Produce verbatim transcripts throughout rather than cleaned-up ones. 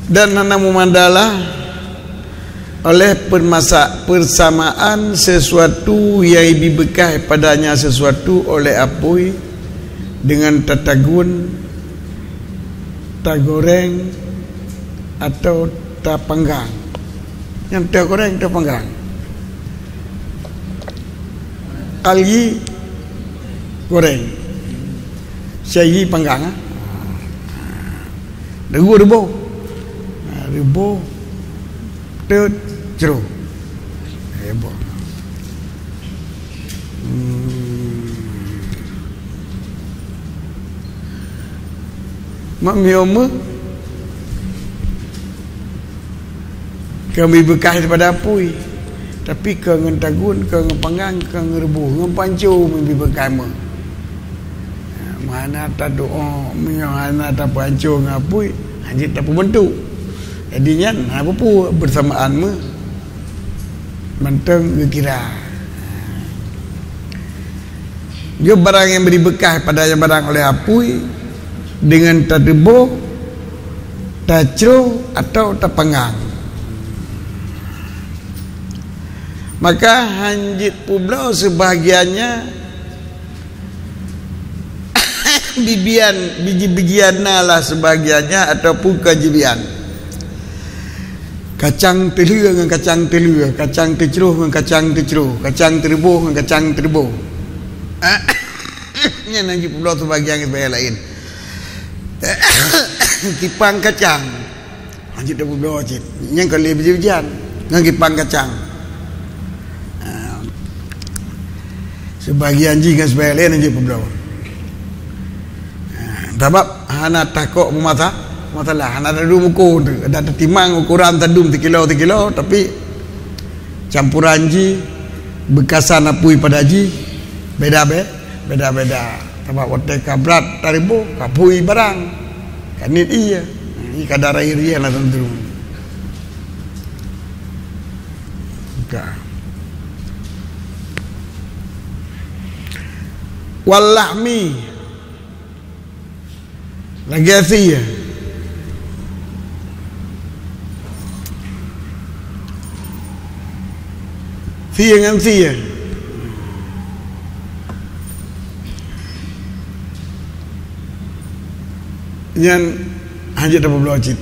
Dan hana meumadalah oleh permasa-, persamaan sesuatu nyang jibeukah padanya sesuatu oleh apui dengan tatagun, tagoreng, atau tapanggang. Nyang tagoreng, tapanggang. Kalyi goreng. Syayi panggang, ah. Reubôh, reubôh. Ha, reubôh, teut, cro. Reubôh. Hmm. Mak miyueb meuh. Keu jibeukah daripada apui. Tapi keu ngon tagun, keu ngon panggang, keu ngon reubôh, ngon panco jibeukah meuh. Meuhana tadoa, meunyoe hana tapeuhanco ngon apui, hanjeuet tapeubeuntuk. Jadi nyan hana peue-peue, beursamaan meuh mantong geukira. Nyoe barang nyang bri beukah pada nyang barang oleh apui, deungon tateubôh, tacro, atau tapanggang. Maka hanjeuet peubloe seubahgiannya, bibian, biji-bijian na lah seubahgiannya ataupun ka jibian. Kacang teulhue ngon kacang teulhue, kacang teucroh ngon kacang teucroh, kacang teureubôh ngon kacang teureubôh. Nyan hanjeuet peubloe seubahgian ngon seubahgian laén. Kipang kacang. Hanjeuet tapeubloe cit. Nyan ka lheueh biji-bijian ngon kipang kacang. Ha. Seubahgian jih ngon seubahgian laén hanjeuet peubloe. Ha, sabab hana takok peumasa-, masalah, hana tadum uko, dak tatimang ukoran tadum sikilo-sikilo, tapi campuran jih, beukasan apui pada jih, beda-be-, beda-beda. Sabab watèe ka brat tareubôh, ka phui barang, ka niet ie. Nyan kadar air ie hana teuntu. Ka. Wal lahmi. Lagèe sie. Sie ngon sie. Nyan hanjeuet tapeubloe cit.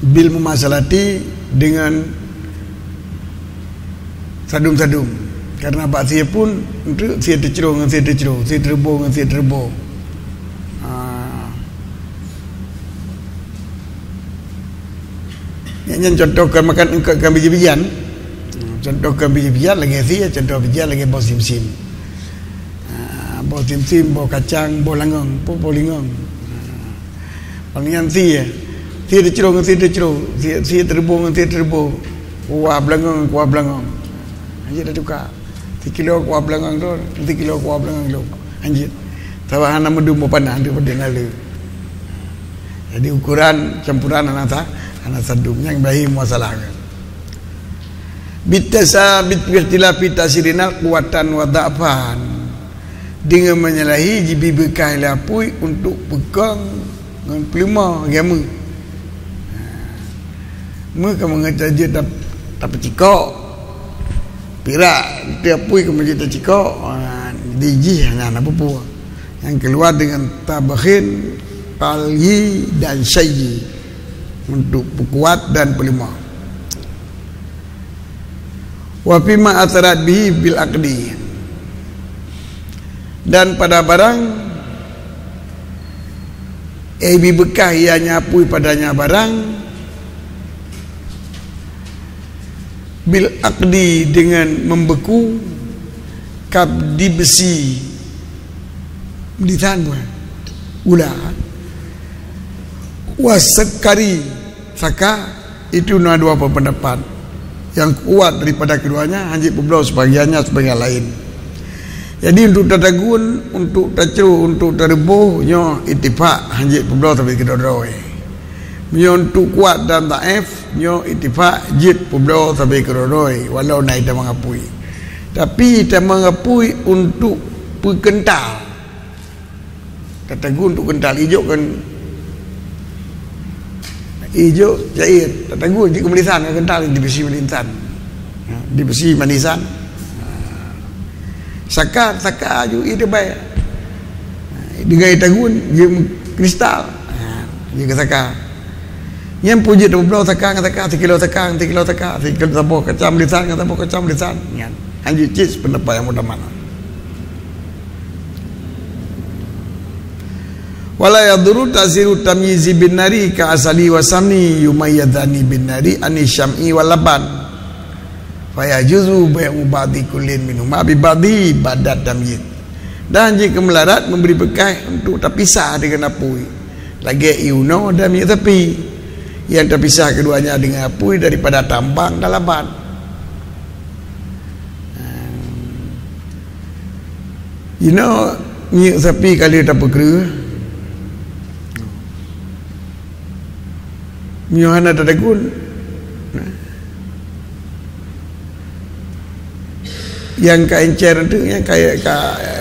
Bil mumasalati deungon sadum-sadum. Karena bak sie pun, enteuk sie teucroh ngon sie teucroh, sie teureubôh ngon sie teureubôh. Ha. Nyan, nyan contoh keu makan, keu, keu biji-bijian. Contoh keu biji-bijian lagèe sie, contoh bijian lagèe boh simsim. Ha, boh simsim, boh kacang, boh langong, boh, boh lingong. Ha. Panggilan sie, sie teucroh ngon sie teucroh, sie, sie teureubôh ngon sie teureubôh, kuah beulangong ngon kuah beulangong. Hanjeuet tatuka. Sikilo kuah beulangong droe, sikilo kuah beulangong lôn. Hanjeuet. Sabab hana meudum boh panah, hanjeuet padum na le. Jadi, ukoran campuran hana sa-, hana sadum. Nyan bahim masalah. Bitasa-, bit-, bikhtilafi ta'sirina quwwatan wa dha'fan. Deungon meunyeulahi jibi beukah lé apui untuk peukong ngon peuleumah lagèe meuh. Meuh ka meungeut jeuet tap-, tapeucikok. Pirak teuapui ka meungeut jeuet tacikok, ha, di jih hana na peue-peue. Nyang keuluwa deungon tabkhin, talyi dan syayyi untuk peukuat dan peuleumah. Wa fima atharat bihi bil aqdi. Dan pada barang, eh, jibi beukah ianya apui padanya barang, bil aqdi, dengan membeuku, kabdi besi, di sana, gula, wa sakari, saka, itu na dua pendapat. Nyang kuat daripada keduanya, hanjeuet peubloe sebahagiannya, sebahagian laén. Jadi, untuk tatagun, untuk tacroh, untuk tareubôh, nyoe ittifak, hanjeuet peubloe sabe keudroe-droe. Meunyoe untuk kuat dan dhaif, nyoe ittifak, jeuet peubloe sabe keudroe-droe, walau na itamong apui. Tapi itamong apui untuk peukeuntal. Tatagun untuk keuntal, ijok kan. Ijo cair, tatagun jeuet keu manisan, ka kental dibeusi manisan. Ha, dibeusi manisan. Ha. Saka, saka ju ié teubai. Ha, deungon tagun jeuet kristal. Ha, jeuet keu saka. Nyan peue jeuet teubloe saka ngon saka, sikilo saka ngon sikilo saka, sikilo saboh kacam lisan ngon saboh kacam lisan. Nyan. Hanjeuet cit pendapat nyang mutamat. Wala yaduru tasiru tamyizi bin nari ka asali wa samni yumayyazani bin nari ani syam'i wal laban. Fayajuzu bai'u ba'di kullin minhuma bi ba'di ba'da tamyiz. Dan jeuet keu meularat memberi beukah untuk tapisah deungon apui. Lagée ié unoe dan minyeuk sapi. Nyang tapisah keduanya dengan apui daripada tambang dan laban. Inoe minyeuk sapi ka lheueh tapeukreueh. Meunyoe hana tatagun, nyang ka encer tu, nyang ka, ka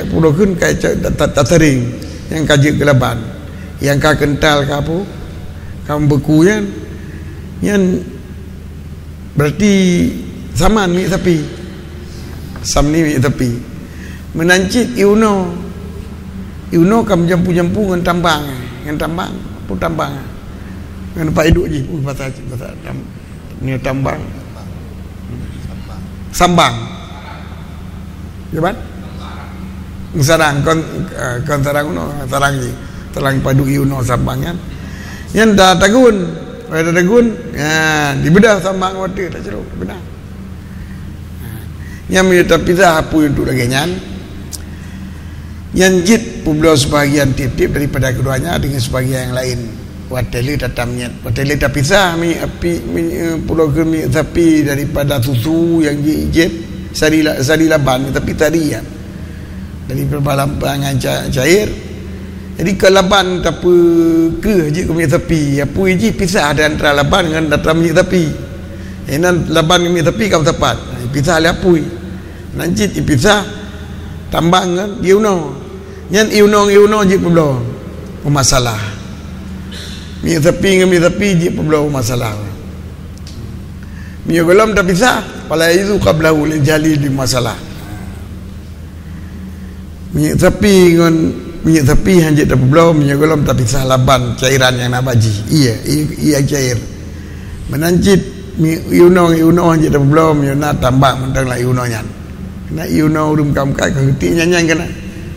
pulo kheun ka ta-, ta-, tasaring, nyang ka jeuet keu laban, nyang ka kental ka pu-, ka meubeku nyan, nyan Berarti saman minyeuk sapi. Samni minyeuk sapi. Meunan cit ié unoe. Ié unoe ka meujampu-jampu ngon tambang. Ngon tambang. Peue tambang? Ngon apa iduek jih? Uh, bahasa, bahasa tam-, ni tambang. Sambang. Ya, ban? Sarang, kon, eh, kon sarang unoe, sarang jih. Sarang padub ié unoe sambang nyan. Nyan tatagun. Watée tatagun, ha, dibeudôh sambang watée taceurok, beudôh. Ha. Nyan meunyoe tapisah apui untuk lagée nyan, nyan jeuet peubloe sebahagian tieb-tieb daripada keduanya dengan sebahagian yang lain. Watée lheueh tatam niet, watée lheueh tapisah minyeuk api, minyeuk, eh, pulo kheun minyeuk sapi daripada susu nyang ji-, jieb, sari la-, sari laban, tapi sari nyan. Dari perbalam-, pangan ca-, cair. Jadi keu laban tapeukreueh jeuet keu minyeuk sapi, apui jih pisah di antara laban ngon antara minyeuk sapi. Inan laban ngon minyeuk sapi ka meusapat, pisah lé apui. Nan cit ipisah tambang ngon ié unoe. Nyan ié unoe ngon ié unoe jeuet peubloe, peumasalah. Minyeuk sapi ngon minyeuk sapi jeuet peubloe, peumasalah. Meunyoe gohlom tapisah, fala yajuzu qablahu lil jahli, di masalah. Minyeuk sapi ngon minyeuk sapi hana jeuet tapeubloe meunyoe gohlom tapisah laban cairan nyang na bak jih. Ié, ié, ié cair. Meunan cit mi-, ié unoe ngon ié unoe hana jeuet tapeubloe meunyoe na tambang mantong lam ié unoe nyan. Keureuna ié unoe ureuëng meukat-meukat ka geutiek nyan-nyan keunan.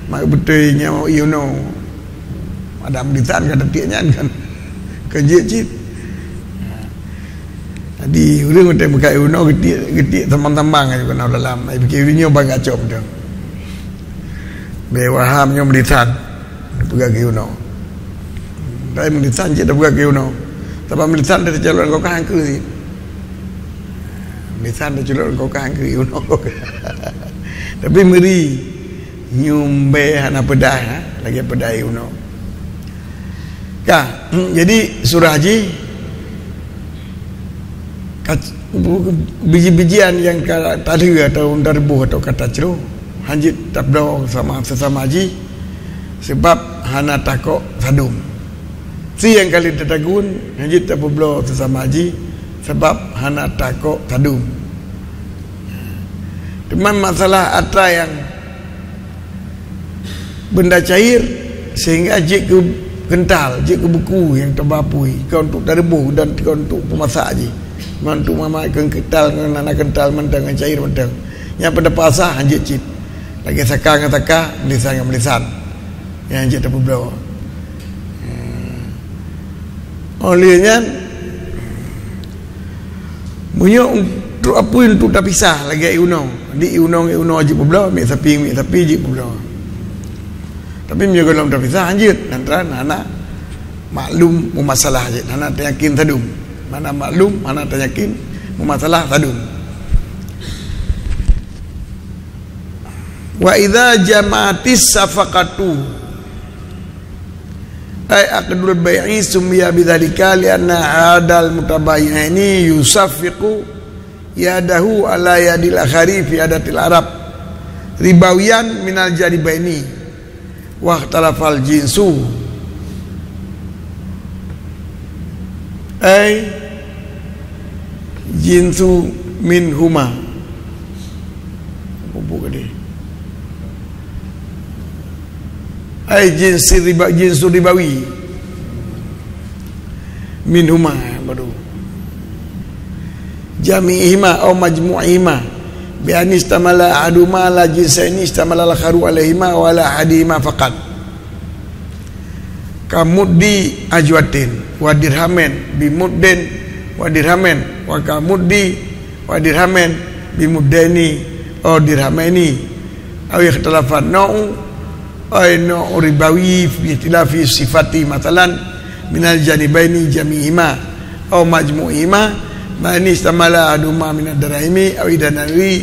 Mak beutôi nyoe ié unoe. Ada meulisan ka teutiek nyan kan. Ka jeuet cit. Jadi ureuëng watée meukat ié unoe geutiek, geutiek sambang-sambang ka jeuet keunoe dalam. Ai pikir ureuëng nyoe ban gacok mantong. Bèk waham nyoe meulisan. Peugah keu unoe. Tapi meulisan cit tapeugah keu unoe. Sabab meulisan dari calon kau kan keu sih. Meulisan dari calon kau kan keu unoe. Tapi meuri nyumbé hana peudah, ha? Lagi peudah unoe. Ka, jadi surah jih ka, biji-bijian nyang ka talheu atau tareubôh atau ka tacroh, hanjeuet tabloe sama sesama jih, sebab hana takok sadum. Si nyang ka lheueh tatagun, hanjeuet tapeubloe sesama jih, sebab hana takok sadum. Teuma masalah atra nyang benda cair sehingga jeuet keu kental, jeuet keu buku nyang teuba apui, ka untuk tareubôh dan ka untuk peumasak jih. Mantong mamat keu kental ngon hana kental mantong ngon cair mantong. Nyang pendapat sah hanjeuet cit. Lagée saka ngon saka, meulisan ngon meulisan. Nyang jeuet tapeubloe. Óh lheueh nyan, meunyoe untuk apui untuk tapisah lagée ié unoe, di ié unoe ngon ié unoe jeuet peubloe, minyeuk sapi ngon minyeuk sapi jeuet peubloe. Tapi meunyoe gohlom tapisah hanjeuet, lantaran hana maklum meumasalah jeuet, hana tayakin sadum. Mana maklum, hana tayakin meumasalah sadum. Wa idza jama'atis safaqatu, ay aqdul bai'i, summiya bidzalika li'anna ahadal mutabayi'aini yusaffiqu yadahu ala yadil akhari fi adatil Arab ribawiyan minal janibaini. Wa ikhtalafal jinsu. Ai jinsu minhuma. Bubuk tadi. Ai jinsi riba, jinsu ribawi. Minhuma baru. Jami'ihima au majmu'ihima. Bi an istamala ahaduhuma ala jinsaini istamala al-akharu alaihima au ala ahadihima faqat. Ka muddi ajwatin wa dirhamin bi muddin wa dirhamin wa ka muddi wa dirhamin bi muddaini au dirhamaini au ikhtalafa nau'u ai nau'u ribawi bi ikhtilafi sifati, mathalan minal janibaini jami'ihima au majmu'ihima, ma in istamala ahaduhuma minad darahimi au idanari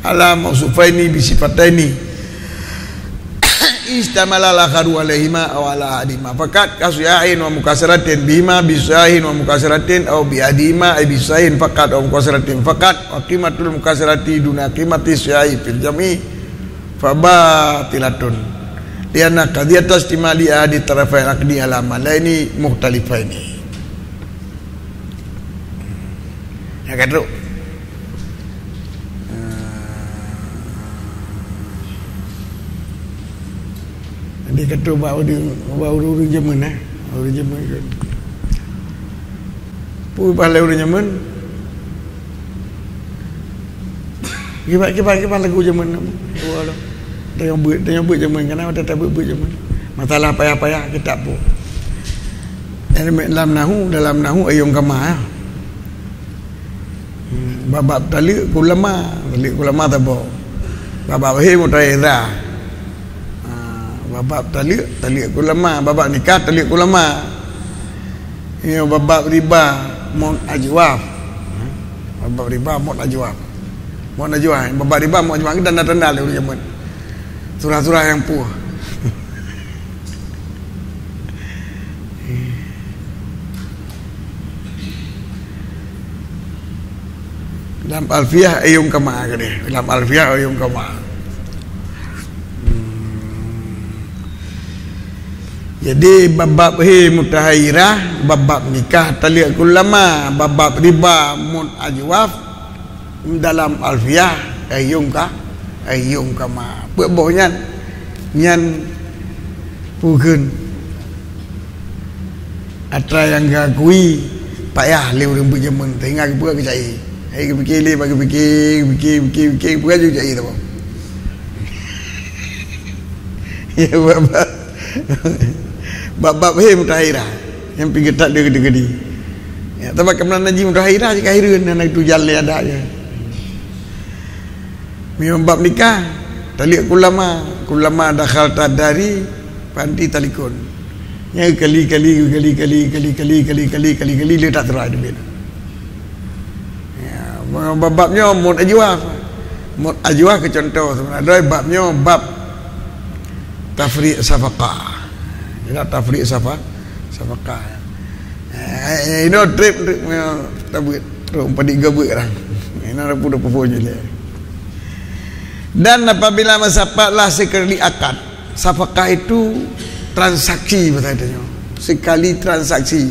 ala mausufaini bi sifataini. Istamala al-akharu alaihima aw ala ahadihima faqat, ka sihahin wa mukasaratin bihima bi sihahin wa mukasaratin aw bi ahadihima ay bi sihahin faqat aw mukasaratin faqat, wa qimatul mukasarati duna qimati sihahi fil jam'i fa batilatun, lianna qadhiyata istimali ahadi tarafai aqdi ala malaini mukhtalifaini. Ya, ka trok. Jadi ka trok bak ureueng, bak ureueng-ureueng jameun, eh. Ureueng jameun ke. Peue bah lé ureueng jameun? Kiban, kiban, kiban lagu jameun. Tanyoe beuet, tanyoe beuet jameun, kana watèe tabeuet-beuet jameun. Masalah payah-payah kitab peue. Jadi lam nahu, dalam nahu ayong kama, ya. Hmm, bab-bab taleuek keu ulama, taleuek keu ulama saboh. Bab-bab he mutahira. Ha, bab-bab taleuek, taleuek keu ulama, bab-bab nikah taleuek keu ulama. Ya, bab-bab riba mut ajwaf. Ha, bab-bab riba mut ajwaf. Mut ajwaf, bab-bab riba mut ajwaf, tanda-tanda lé ureueng jameun. Surah-surah nyang puih. Lam Alfiah ayong kama keudeh. Lam Alfiah ayong kama. Hmm. Jadi bab-bab he mutahira, bab-bab nikah taleuek keu ulama, bab-bab riba mut ajwaf, dalam Alfiah ayong ka, ayong kama. Peue boh nyan? Nyan peue kheun? Atra nyang geukui payah lé ureueng beuet jameun, sehingga geupeugah geucai. Hai geupike lé, bak geupike, geupike, geupike, geupike, geupeugah geucai saboh. Ya, bab-bab, bab-bab he mutahira. Nyang pih geutat lé geude-geude. Ya, teuma keumeunang naji mutahira jih ka hireuen, hana geutujan lé adat jih. Meunyoe bab nikah, taleuek keu ulama, keu ulama dakhalta dari fa anti talikun. Nyan kali-kali, kali-kali, kali-kali, kali-kali, kali-kali, le that tura teubiet. Ya, bab-bab nyoe mut ajwaf. Mut ajwaf keu cuntoh seubeuna droe bab nyoe bab tafriq safaqah. Inoe tafriq safa-, safaqah. Eh, inoe trép, trép, tabeuet, trép, padit gabeuet orang. Inoe dah pun, dah pun je lé. Dan apabila masa pat lah sekali akad, safaqah itu transaksi, bahasa kita nyoe. Sekali transaksi.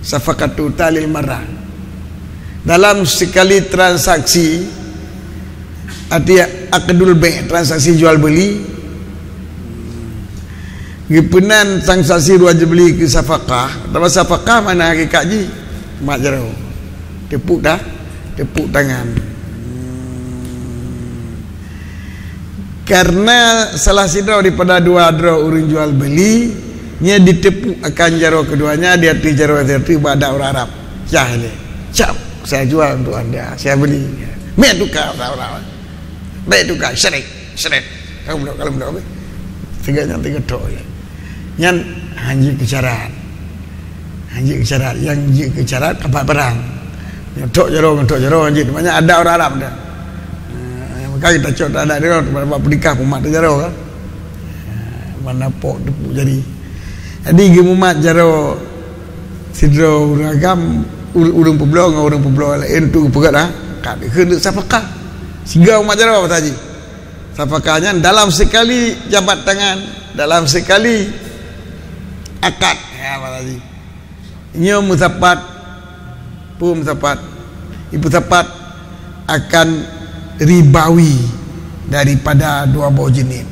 Safaqatu talil marah. Dalam sekali transaksi, arti akdul bai', transaksi jual beli, geupeunan transaksi jual beli keu safaqah. Dalam safaqah mana hakikat jih? Mat jaroe. Tepuk ta-, tepuk tangan. Karena salah sidroe daripada dua droe ureueng jual beli, nyan ditepuk akan jaroe keduanya di ateueh jaroe teuh bak adat ureueng Arab. Cah lé. Cap, saya jual untuk anda, saya beli. Meutukar, orang-orang. Baik tukar, seret, seret. Kalau belum, kalau belum, apa? Tiga yang tiga tok je. Nyan hana jeuet keu syarat. Hana jeuet keu syarat, nyang jeuet keu syarat kapak perang. Nyang tok jaroe ngon tok jaroe hana jeuet, maknanya adat ureueng Arab dah. Ha, maka kita cok adat dia, bak peunikah peumat tu jaroe kan. Ha, mana pok tepuk jari. Jadi geumumat jaroe sidroe ureueng agam, ur-, ureueng peubloe ngon ureueng peubloe laén tu geupeugah dah. Ka dikheun safaqah. Siga umat jaroe bahasa jih. Safaqah nyan dalam sekali jabat tangan, dalam sekali akad. Ya, bahasa jih. Nyoe meusapat, peue meusapat? Ipeusapat akan ribawi daripada dua boh jeunèh.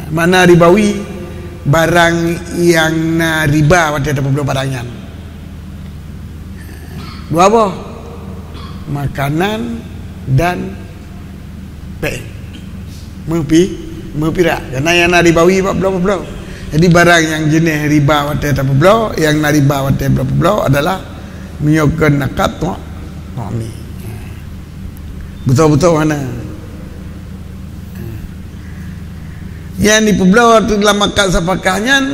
Makna ribawi, barang nyang na riba watèe tapeubloe barang nyan. Dua boh, makanan dan péng. Meupi, meupirak. Karena nyang na ribawi bak bloe-bloe. Jadi, barang nyang jeunèh riba watèe tapeubloe, nyang na riba watèe bloe-bloe adalah meunyoe keu akad, tuak, tuak ni. Beutôi-beutôi hana. Nyang dipeubloe dalam akad safakah nyan,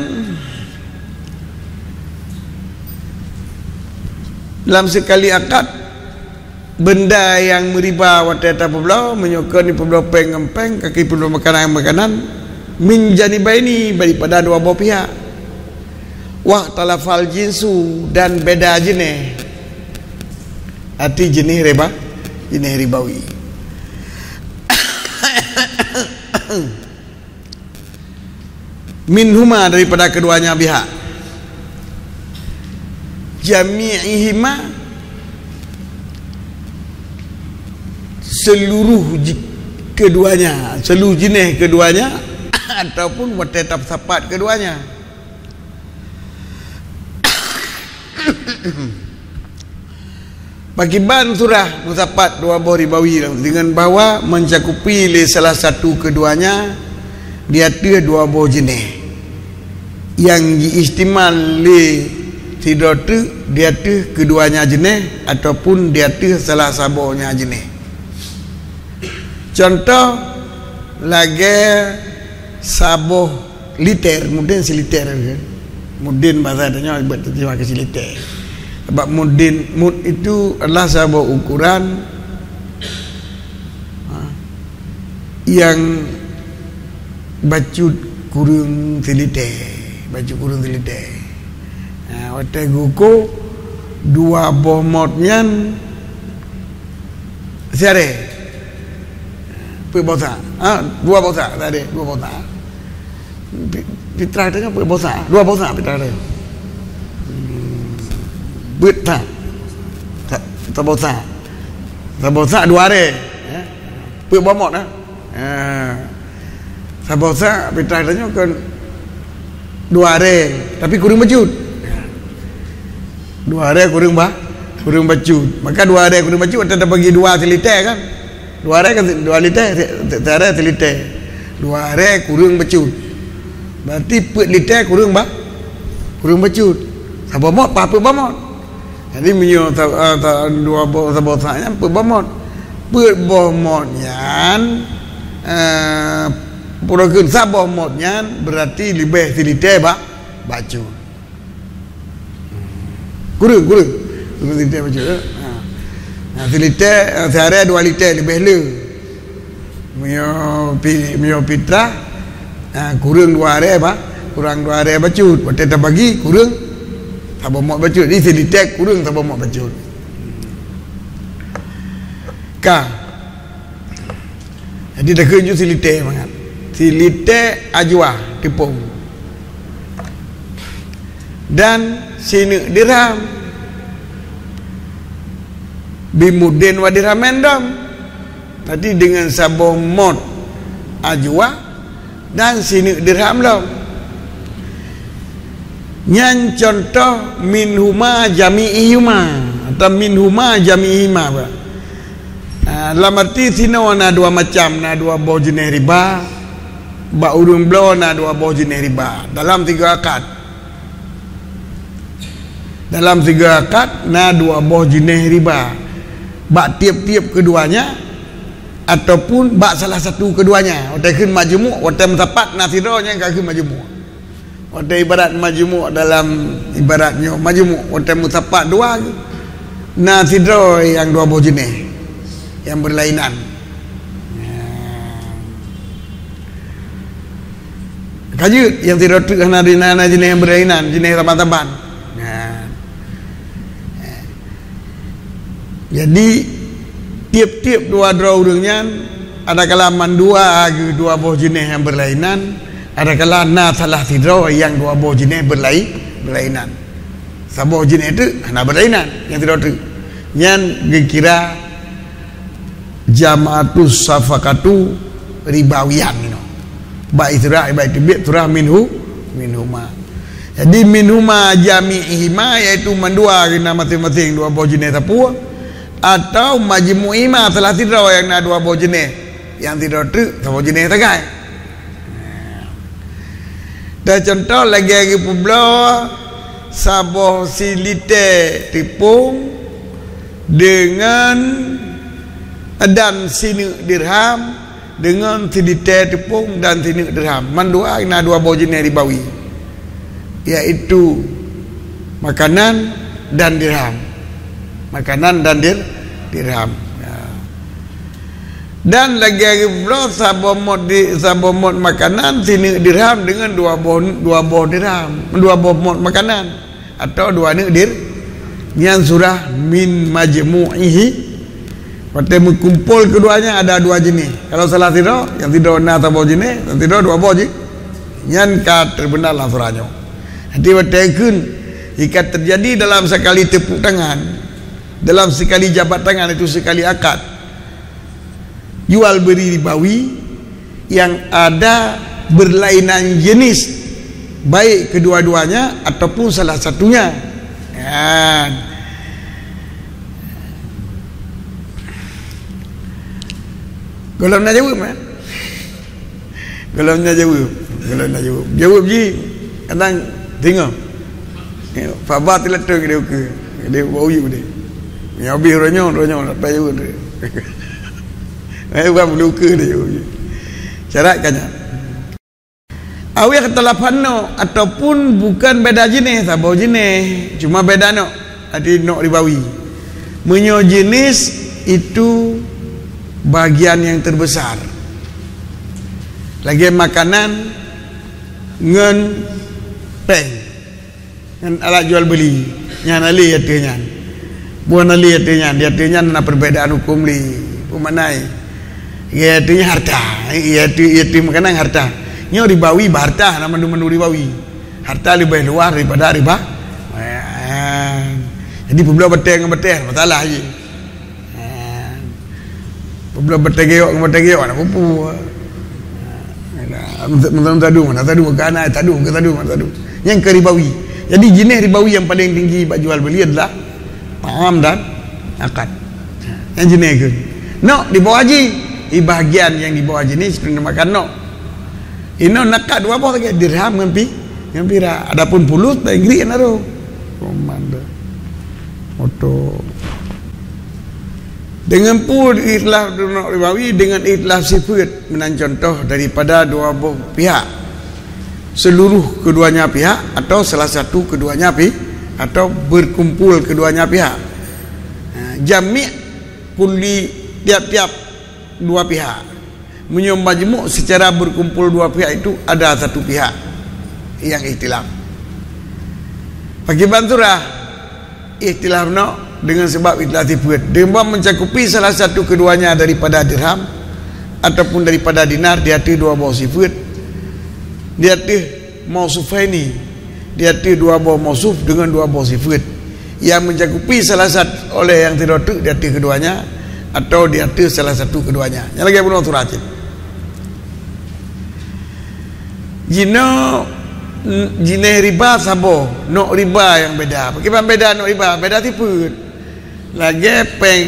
dalam sekali akad, benda nyang meuriba watèe tapeubloe, meunyoe keu dipeubloe péng ngon péng, ka dipeubloe makanan ngon makanan, min janibaini, daripada dua boh pihak. Wahtalafal jinsu, dan beda jeunèh. Arti jeunèh riba, jeunèh ribawi. Minhuma, daripada keduanya pihak. Jami'ihima, seluruh ji-, keduanya, seluruh jeunèh keduanya, ataupun watèe tasapat keduanya. Pakiban surah meusapat dua boh ribawi nyan, deungon bahwa mencakupi lé salah satu keduanya di ateueh dua boh jeunèh, nyang jiihtimal lé sidroe teuk di ateueh keduanya jeunèh ataupun di ateueh salah saboh nyan jeunèh. Contoh, lagèe saboh liter, mudin siliter, kan? Mudin bahasa tanyoe buet terjemah keu siliter. Sebab mudin, mud itu adalah saboh ukuran, ha, nyang bacut kureueng siliter, bacut kureueng siliter. Ha, watèe geuko dua boh mot nyan siaré. Peuet boh sa. Ha, dua boh sa tadi, dua boh sa. Pi-, pitrah tadi peuet boh sa, dua boh sa pitrah tadi. Hmm. Peuet sa. Sa-, saboh sa. Saboh sa dua aré. Ya. Peuet boh mot, ha. Ha. Saboh sa pitrah tadi kan dua aré, tapi kureueng bacut. Dua aré kureueng ba-, kureueng bacut. Maka dua aré kureueng bacut, watèe tabagi dua siliter kan? Dua aré kan si-, dua liter, si-, si-, siaré siliter. Dua aré kureueng bacut. Berarti peuet liter kureueng ba-, kureueng bacut. Saboh mot, paih peuet boh mot. Jadi, meunyoe sa-, eh, sa-, dua boh, saboh sa nyan peuet boh mot. Peuet boh mot nyan, eh, pura kheun saboh mot nyan berarti leubeh siliter ba-, bacut. Kureueng, kureueng. Kureueng siliter bacut, ya. Ha. Ha, siliter, eh, siaré dua liter leubeh le. Meunyoe pi-, meunyoe pitrah, ha, kureueng dua aré ba-, kureueng dua aré bacut. Watèe tabagi, kureueng saboh mot bacut. Jadi, siliter kureueng saboh mot bacut. Ka. Jadi, takheun ju siliter mangat. Siliter ajuwah teupông. Dan sineuk dirham. Bimudin wa dirhamin dom. Berarti deungon saboh mot ajuwah dan sineuk dirham lom. Nyan contoh minhuma jami'ihima atau minhuma jami'ihima, bah. Ah, dalam arti sinoe na dua macam, na dua boh jeunèh riba, bak ureueng bloe na dua boh jeunèh riba dalam sigoe akad. Dalam sigoe akad na dua boh jeunèh riba. Bak tiep-tiep keduanya ataupun bak salah satu keduanya. Watèe kheun majmuk, watèe meusapat na sidroe nyang ka kheun majmuk. Watèe ibarat majmuk dalam ibarat nyoe, majmuk watèe meusapat dua, na sidroe nyang dua boh jeunèh nyang berlainan. Ka jeuet, nyang sidroe teuk hana, hana jeunèh nyang berlainan, jeunèh saban-saban. Nah. Jadi, tiep-tiep dua droe ureueng nyan, adakala mandua geuh dua boh jeunèh nyang berlainan, Adakala na salah sidroe nyang dua boh jeunèh beulai-, beulainan. Saboh jeunèh teuk hana beulainan, nyang sidroe teuk. Nyan geukira jam'atus safaqatu ribawiyah inoe. Bak istilah, bak teubiet surah minhu, minhuma. Jadi minhuma jami'ihima, yaitu mandua na maséng-maséng dua boh jeunèh sapeue, atau majmu'ihima, salah sidroe nyang na dua boh jeunèh, nyang sidroe teuk saboh jeunèh sagai. Dan contoh lagèe geupeubloe saboh silitée teupông deungon dan sineuk dirham, deungon silitée teupông dan sineuk dirham. Mandua na dua boh jeunèh ribawi, yaitu makanan dan dirham. Makanan dan dir-, dirham. Ya. Dan lagèe geupeubloe saboh mot di-, saboh mot makanan sineuk dirham deungon dua boh, dua boh dirham, dua boh mot makanan, atau dua neuk dir-, nyan surah min majmu'ihi. Watèe meukumpol keuduanya ada dua jeunèh. Kalau salah sidroe, nyang sidroe na saboh jeunèh, nyang sidroe dua boh jih. Nyan ka teubeuna lam surah nyoe. Jadi watèe kheun, jika terjadi dalam sekali tepuk tangan, dalam sekali jabat tangan, itu sekali akad, jual beli ribawi yang ada berlainan jenis, baik kedua-duanya ataupun salah satunya. Kan? Gohlom na jaweueb, eh? Gohlom na jaweueb. Gohlom na jaweueb. Jaweueb jih, kadang teungoh. Ya, faba tilatong dia ukeue. Dia bak uyu dia. Nyang habéh uroe nyoe, uroe nyoe, sampai jaweueb dia. Eh, bukan bulu ukeue dia jaweueb jih. Syarat ka nyan. Awih talafan nok, ataupun bukan beda jeunèh, saboh jeunèh, cuma beda nok, arti nok ribawi. Meunyoe jeunèh itu bagian yang terbesar. Lagèe makanan ngon péng. Ngon alat jual beli, nyan hana lé ateueh nyan. Bukan hana lé ateueh nyan, di ateueh nyan na perbedaan huköm lé. Peue makna? Di ateueh nyan harta, di ateueh, di ateueh makanan harta. Nyoe ribawi bak harta, na mandum-mandum ribawi. Harta leubeh luas daripada riba. Jadi peubloe batèe ngon batèe, masalah jih. Ha. Peubloe batèe gayok ngon batèe gayok, hana peue-peue. Ha. Meusadum, meusadum, hana sadum, ka hana sadum, ka sadum, hana sadum. Nyan keu ribawi. Jadi jeunèh ribawi nyang paleng tinggi bak jual beli adalah ta'am dan akad. Ha. Nyan jeunèh keu. Nok di bawah jih, di bahagian nyang di bawah jih ni sebenarnya makan nok. Inoe nakad dua boh lagèe dirham ngon pi-, ngon pirak. Adapun pulus dan Inggris hana roh. Komando. Moto. Deungon peue ikhtilaf deungon ribawi, deungon ikhtilaf sifeut meunan contoh daripada dua boh pihak. Seluruh keduanya pihak atau salah satu keduanya pi-, atau berkumpul keduanya pihak. Ha, jami' kulli tiap-tiap dua pihak. Meunyoe majmuk secara berkumpul dua pihak itu ada satu pihak yang ikhtilaf. Pakiban surah ikhtilaf nok dengan sebab ikhtilaf sifeut. Deungon mencakupi salah satu keduanya daripada dirham ataupun daripada dinar di ateueh dua boh sifeut. Di ateueh mausufaini, di ateueh dua boh mausuf deungon dua boh sifeut, yang mencakupi salah satu oleh yang sidroe teuk di ateueh keduanya atau di ateueh salah satu keduanya. Nyang lagèe bunoe surah cit. Jinoe, n-, jeunèh riba saboh, nok riba nyang beda. Pakiban beda nok riba, beda sifeut. Lagèe péng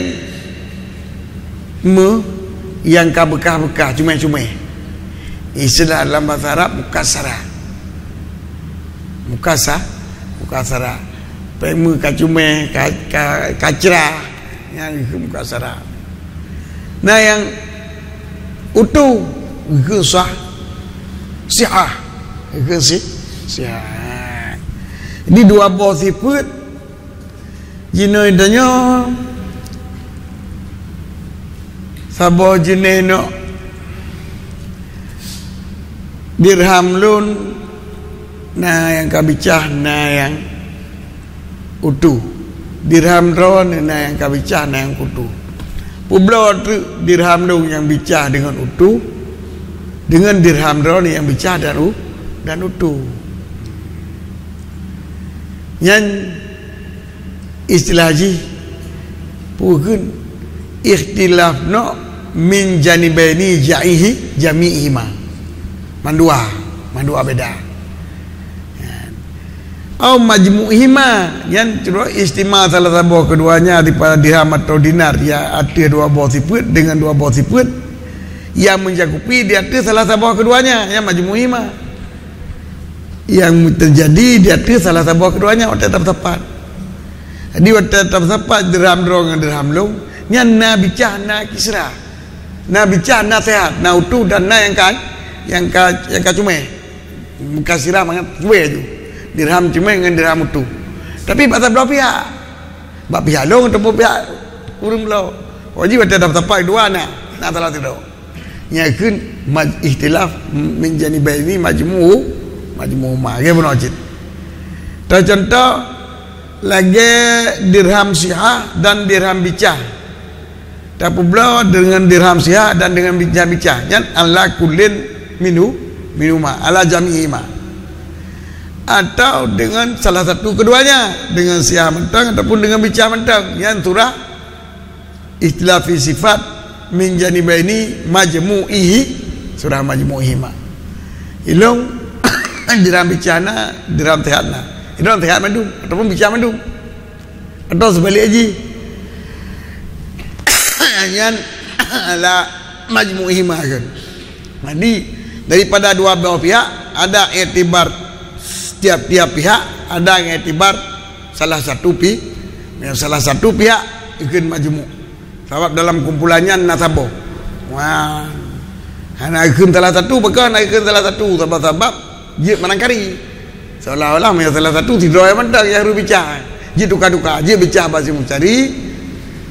meuh nyang ka beukah-beukah, cumèh-cumèh. Istilah dalam bahasa Arab mukasara. Mukasa-, mukasara. Péng meuh ka cumèh, ka, ka, ka crah. Nyan geukheun mukasara. Na nyang utoh geukheun sah. Sihah. Geukheun si-, sihah. Jadi dua boh sifeut Jinoe tanyoe saboh jeunèh nok dirham lôn, na nyang ka bicah, na nyang utoh. Dirham droeneuh na nyang ka bicah, na nyang utoh. Peubloe treuk dirham lôn nyang bicah deungon utoh, Deungon dirham droeneuh nyang bicah dan u-, dan utuh. Nyan istilah jih peue kheun, ikhtilaf noe min janibaini jaihi jami'ihima. Mandua, mandua beda. Au majmu'ihima, nyan cuma istimal salah saboh keduanya daripada dirham atau dinar, ya, ateueh dua boh sifeuet dengan dua boh sifeuet yang mencakupi di ateueh salah saboh keduanya, nyan majmu'ihima. Yang terjadi di ateueh salah saboh keduanya watèe tapeusapat. Jadi watèe tapeusapat dirham droe ngon dirham lôn, nyan na bicah, na kisra. Na bicah, na sehat, na utuh dan na nyang ka, nyang ka, nyang ka cumé. Bukan sirah mangat, cué aju. Dirham cumé ngon dirham utuh. Tapi bak sabloe pihak. Bak pihak lôn ataupun pihak ureueng bloe. Wajib ada dapat dua na. Na salah sidroe. Nyan kheun maj-, ikhtilaf min janibaini majmu', majmu'ihima. Lagèe bunoe cit. Teucontoh lagèe dirham sihah dan dirham bicah. Tapeubloe deungon dirham sihah dan deungon bicah-bicah. Nyan ala kullin minhu, minhuma, ala jami'ihima. Atau deungon salah satu keduanya, deungon sihah mantong ataupun deungon bicah mantong. Nyan surah ikhtilafi sifat min janibaini majmu'ihi, surah majmu'ihima. Ilôn dirham bicah na, dirham sehat na. Ilôn sehat mandum ataupun bicah mandum. Atau seubalik jih. Nyan ala majmu'ihima kheun. Jadi, daripada dua boh pihak, ada iktibar tiap-tiap pihak, ada iktibar salah satu pi-, salah satu pihak kheun majmu'. Sabab dalam kumpulan nyan na saboh. Wah. Hana kheun salah satu, pakon hana kheun salah satu? Sabab-sabab jeuet manangkari. Seolah-olah meunyoe salah satu sidroe mantong nyang harôh bicah. Jeuet tuka-tuka, jeuet bicah bak si Mucari,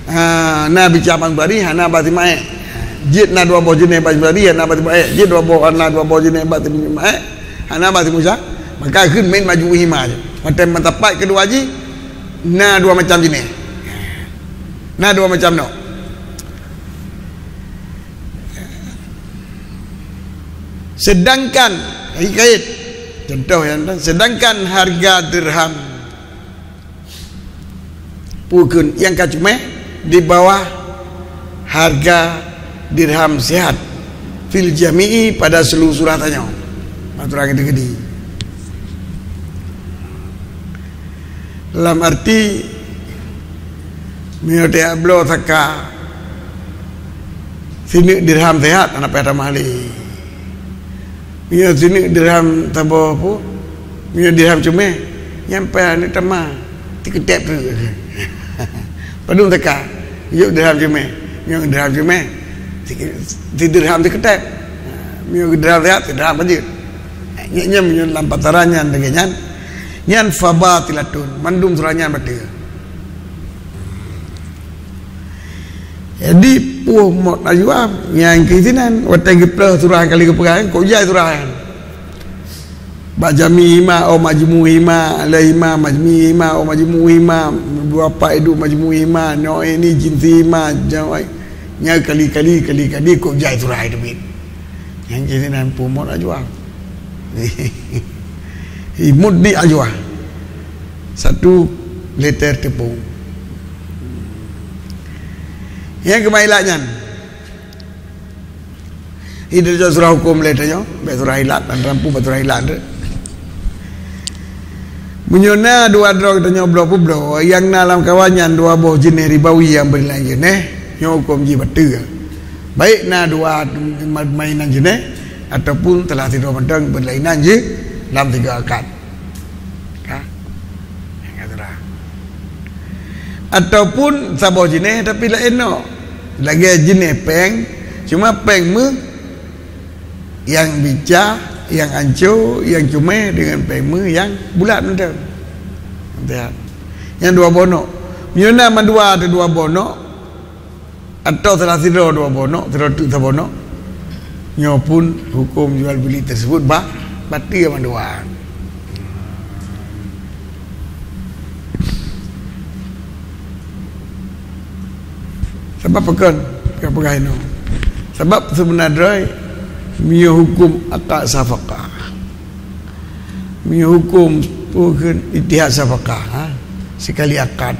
ha, na bicah bak si Mucari, hana bak si Maek. Jeuet na dua boh jeunèh bak si Mucari, hana bak si Maek. Jeuet dua boh, na dua boh jeunèh bak si Maek, hana bak si Musa. Maka kheun min majmu'ihima jih. Watèe meusapat keudua jih, na dua macam jeunèh. Na dua macam noe. Sedangkan, lagi kait. Contoh nyang, sedangkan harga dirham, peue kheun, nyang ka cumé di bawah harga dirham sehat fil jami'i pada seluruh surah tanyoe. Aturan gede-gede. Lam arti, meunyoe tajak bloe saka sineuk dirham sehat, hana payah tamah lé. Meunyoe sineuk dirham saboh peue, meunyoe dirham cumé, nyan payah neuk tamah, tikeutép treuk. Padum saka, yôh dirham cumé, meunyoe dirham cumé, si, si dirham tikeutép. Meunyoe dirham sehat, si dirham pajoh. Nyan, nyan meunyoe lam pasaran nyan lagèe nyan, nyan fabatilatun, mandum surah nyan bateue. Jadi, puih mot ajwa nyang keu sinan, watèe geupeuleueh surah kali geupeugah, kok jai surah nyan. Bak jami'ihima, au majmu'ihima, alaihima, majmi'ihima, au majmu'ihima, dua pat iduek majmu'ihima, noe ini jinsihima, jawai. Nyan kali-kali, kali-kali, kok jai surah teubiet. Nyang keu sinan puih mot ajwa. Imut di ajwa. Satu liter tepung. Nyang keumae ilat nyan. Ideh surah huköm lé tanyoe, bèk surah ilat, dan rampu bak surah ilat tu. Meunyoe na dua droe tanyoe bloe peubloe, nyang na lam kawan nyan dua boh jeunèh ribawi nyang beulainan jeunèh, nyoe huköm jih bateue. Baik na dua ma-, mainan jeunèh, ataupun salah sidroe mantong beulainan jih lam tiga akad. Ka? Nyang ka surah. Ataupun saboh jeunèh tapi laén noe. Lagèe jeunèh péng, cuma péng méuh nyang bicah, nyang ancô, nyang cumé deungon péng méuh nyang bulat mantong. Mantong. Nyang dua boh noe. Meunyoe na mandua atau dua boh noe, atau salah sidroe dua boh noe, sidroe teuk saboh noe, nyoe pun huköm jual beli teuseubut ba-, bateue mandua. Sabab pakon ka peugah inoe? Sabab seubeuna droe Meunyoe huköm akad safaqah. Meunyoe huköm peue kheun ittihad safaqah, ha? Sikali akad.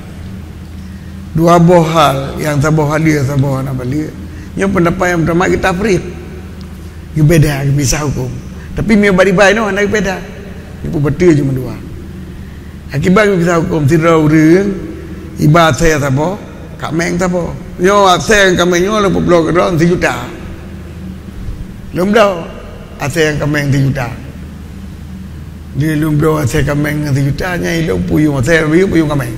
Dua boh hal, nyang saboh haleue, saboh hana balek. Nyoe pendapat nyang mutamat geutafriq. Geubeda, geupisah huköm. Tapi meunyoe bak riba inoe hana geubeda. Nyoe peubeutôi cuma dua. Akibat geupisah huköm, sidroe ureuëng iba asèe saboh, kaméng saboh. Nyoe asèe ngon kaméng nyoe lôn peubloe keudroe sijuta. Lôn bloe asèe ngon kaméng sijuta. Di lôn bloe asèe kaméng ngon sijuta, nyan ilôn puyueng asèe, puyueng kaméng.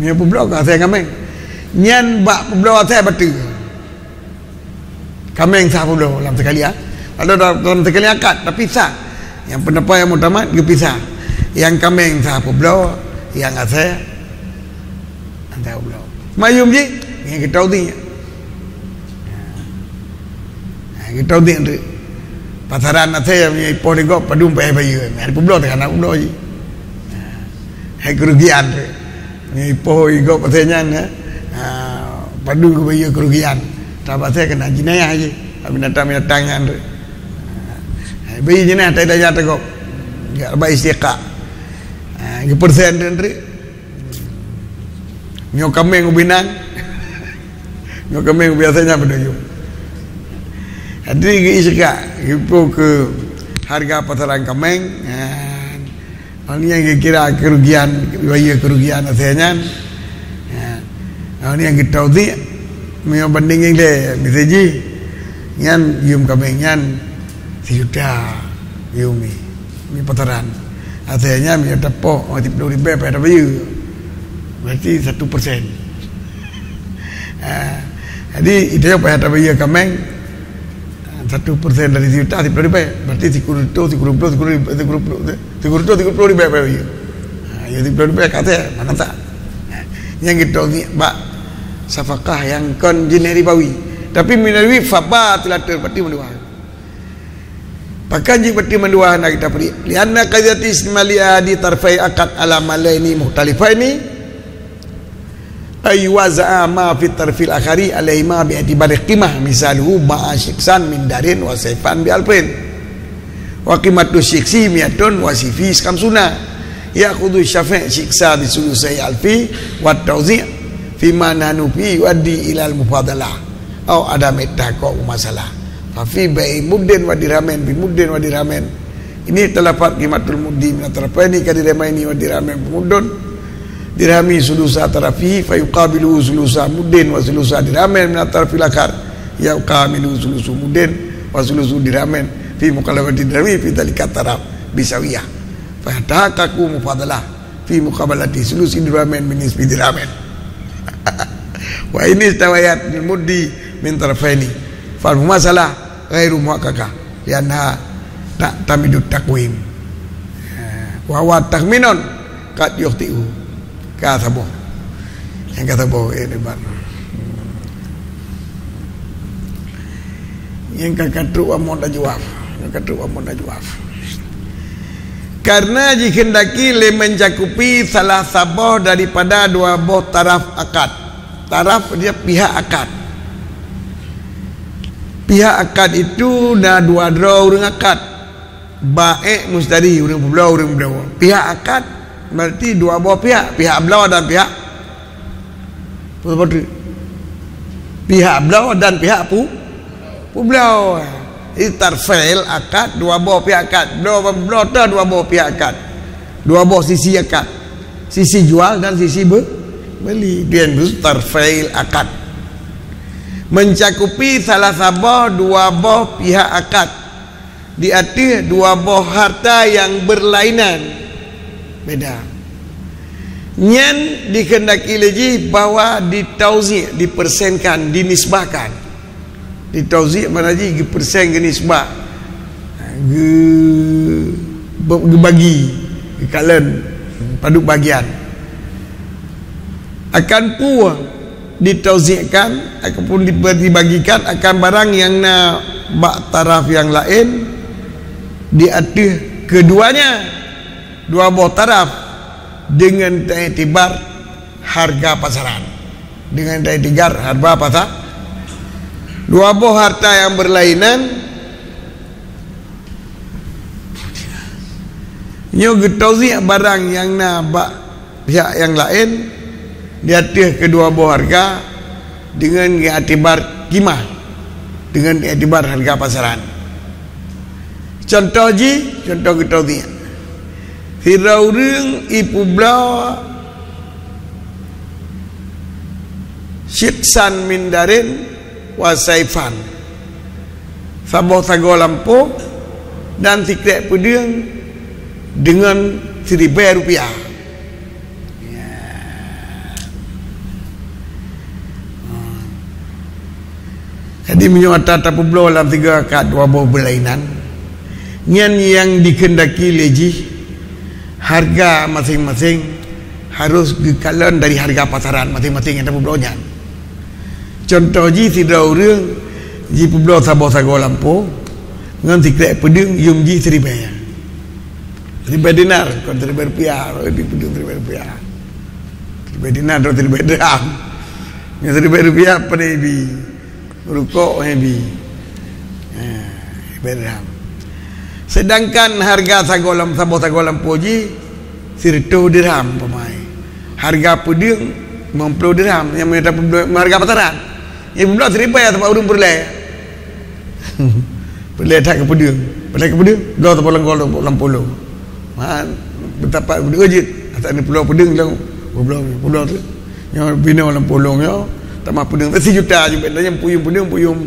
Nyoe peubloe keu asèe kaméng. Nyan bak peubloe asèe bateue. Kaméng sah peubloe lam sikali, ha? Ada da-, dalam sikali akad, tapi sah. Nyang pendapat nyang mutamat geupisah. Nyang kaméng sah peubloe, nyang asèe hana sah peubloe. Mayum jih, nyan geutauziek. Ha, geutauziek tu. Pasaran asèe nyang ipoh di gob padum payah bayeue. Nyan peubloe teuka na peubloe jih. Ha, hai keurugian tu. Nyoe ipoh i gob asèe nyan, ya. Ha, padum geubayeue keurugian. Sabab asèe keunan jinayah jih. Binatang-binatang nyan tu. Ha, bayeue jinayah tai daya teugok. Jak leubeh istiqaq. Ha, geupeursen tu, tu. Nyoe kaméng ubé nan. Nyoe kaméng ubé asèe nyan beuduyueng. Jadi geu-istiqaq, geuipoh keu hareuga pasaran kaméng. Ha, Hal nyan geukira keurugian, bayeue keurugian asèe nyan. Ya. Hal nyan geutauziek, meunyoe banding lé, miseue jih, nyan yum kaméng nyan sijuta, yum mi, mi pasaran. Asèe nyan meunyoe tapoh, oh, siplôh ribèe payah tabayeue. Berarti satu persen. Ha. Jadi, itu yang payah tabayeue kaméng. Satu persen dari sijuta, siplôh ribèe. Berarti sikureueng reutôh, sikureueng plôh, sikureueng ribèe, sikureueng plôh, sikureueng reutôh, sikureueng plôh ribèe, Pak Yu. Ha, ya, siplôh ribèe ka asèe, mana tak? Ha, nyang geutauziek bak safaqah nyang kon jeunèh ribawi. Tapi meunyoe ribawi, fabatilatun, berarti mandua. Pakon jeuet berarti mandua hana geutafriq? Lianna qadiyati istimali ahadi tarfai akad ala malaini mukhtalifaini. Ay waza'a ma fi tarfil akhari alaihima bi i'tibari qimah, misaluhu ba'a syiksan min darin wa saifan bi alfin. Wa qimatu syiksi mi'atun wa saifi khamsuna. Ya'khudhu syafi' syiksa bi sulusai alfi wa tawzi' fi ma nahnu fi yuaddi ilal mufadalah. Au adami tahaqquq masalah. Fa fi bai'i muddin wa dirhamin bi muddin wa dirhamin. Ini talafat qimatul muddi min atrafaini ka dirhamaini wa dirhamin bi muddin. Dirhami sulusa atrafihi fa yuqabiluhu sulusa muddin wa sulusa dirhamin min atrafil akhar. Yuqabiluhu sulusu muddin wa sulusu dirhamin fi muqabalati dirhami fi dzalika taraf bisawiyah. Fa tahaqqaqu mufadalah fi muqabalati sulusi dirhamin min nisfi dirhamin. Wa ini istawayat bil muddi min tarafaini. Fal mumasalah ghairu muhaqqaqah. Lianna tak tamidut takwim. Wa huwa takhminun qad yukhti'u. Ka saboh. Nyang ka saboh, eh, debat. Nyang ka katrok amot najwaf. Nyang katrok amot najwaf. Karena jikhendaki lé mencakupi salah saboh daripada dua boh taraf akad. Taraf dia pihak akad. Pihak akad itu na dua droe ureuëng akad. Baik mustari, ureuëng peubloe, ureuëng bloe. Pihak akad berarti dua boh pihak, pihak bloe dan pihak peubloe. Pihak bloe dan pihak pu-, peubloe. Jadi tarfil akad dua boh pihak akad. Bloe, bloe tu dua boh pihak akad. Dua boh sisi akad. Sisi jual dan sisi be-, beli. Dia itu tarfil akad. Mencakupi salah saboh dua boh pihak akad. Di ateueh dua boh harta nyang beurlainan. Beda. Nyan dikehendaki lé jih bahwa ditauziek, dipersenkan, dinisbahkan. Ditauziek makna jih geupersen, geunisbah. Geu-, geubagi, geukalon, padub bagian. Akan peue ditauziekkan ataupun diba-, dibagikan akan barang nyang na bak taraf nyang laén di ateueh keduanya, dua boh taraf, deungon taiktibar hareuga pasaran. Deungon taiktibar hareuga pasa-, Dua boh harta nyang beurlainan, nyoe geutauziek barang nyang na bak pihak nyang laén di ateueh keudua boh hareuga deungon iktibar qimah, deungon iktibar hareuga pasaran. Cuntoh jih, cuntoh geutauziek. Sidroe ureuëng ipeubloe syitsan min darin wa saifan, saboh sagoe lampôh dan sikrék peudeueng deungon siribée rupiah. Jadi, meunyoe ata tapeubloe lam sigoe akad dua boh beulainan, nyan nyang dikeundaki lé jih hareuga maséng-maséng harôh geukalon dari hareuga pasaran maséng-maséng nyang tapeubloe nyan. Cuntoh jih, sidroe ureuëng jipeubloe saboh sagoe lampôh ngon sikrék peudeueng, yum jih siribée. Siribée dinar, kon siribée rupiah, jipeudeueng siribée rupiah. Siribée dinar atau siribée dirham. Ngon siribée rupiah pane ibi. Rukok ibi. Ha, siribée dirham. Sedangkan hareuga sagoe lam-, saboh sagoe lampôh jih sireutôh dirham, umpama. Hareuga peudeueng limong ploh dirham, nyang meunyoe tapeubloe hareuga pasaran. Nyang peubloe siribée teuma ureuëng peureulée. Peureulée that keu peudeueng. Peureulée keu peudeueng, bloe teuma lam, lam, lam polo. Man, beutapat peudeueng jeuet. Asai ni pulo peudeueng lam, pulo, pulo tu. Nyoe binoe lam polo nyoe, teuma peudeueng sijuta jih, bèk tanyong peuyum peudeueng, peuyum,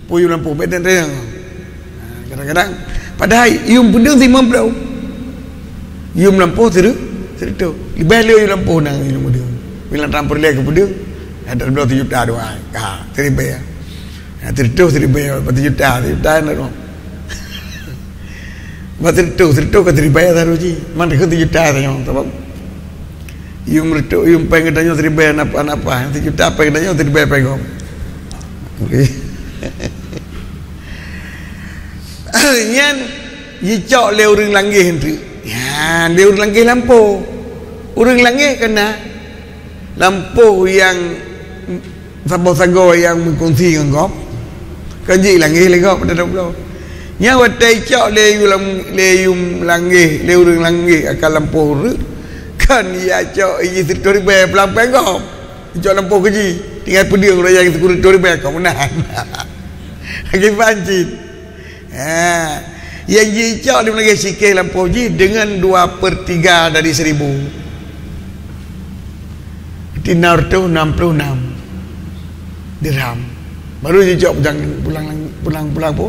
peuyum lampôh, bèk tanyong. Ha, kadang-kadang, padahai yum peudeueng limong ploh. Yum lampôh sireutôh, sireutôh. Leubeh le yum lampôh nang yum peudeueng. Bila tam peureulée keu peudeueng, ada bloe sijuta dua. Ha, siribée. Ha, sireutôh siribée, berapa juta, sijuta na dong. Ba sireutôh, sireutôh ka siribée taroh jih. Man keu sijuta tanyong, sabab yum reutôh, yum péng geutanyoe siribée napa-napa, sijuta péng geutanyoe siribée péng gob. Okey. Nyan jicok lé ureuëng langeh eunteuk. Nyan lé ureuëng langeh lampôh. Ureuëng langeh kana lampôh nyang saboh sagoe nyang meukongsi ngon gob, kan jih langeh lé gob pada bloe. Nyan watée icok lé yum lam-, lé yum langeh, lé ureuëng langeh akan lampôh ureuëng, kan icok jih sireutôh ribée peulampéng gob. Icok lampôh keu jih, tinggai peudeueng ureuëng nyang sireutôh ribée ka meunan. Lagée pancit. Ha, nyang jicok di meulagée sikéh lampôh jih deungon dua per tiga dari seribu. Berarti enam ratus enam puluh enam dirham. Baru jicok pulang, pulang, pulang, pulang apa?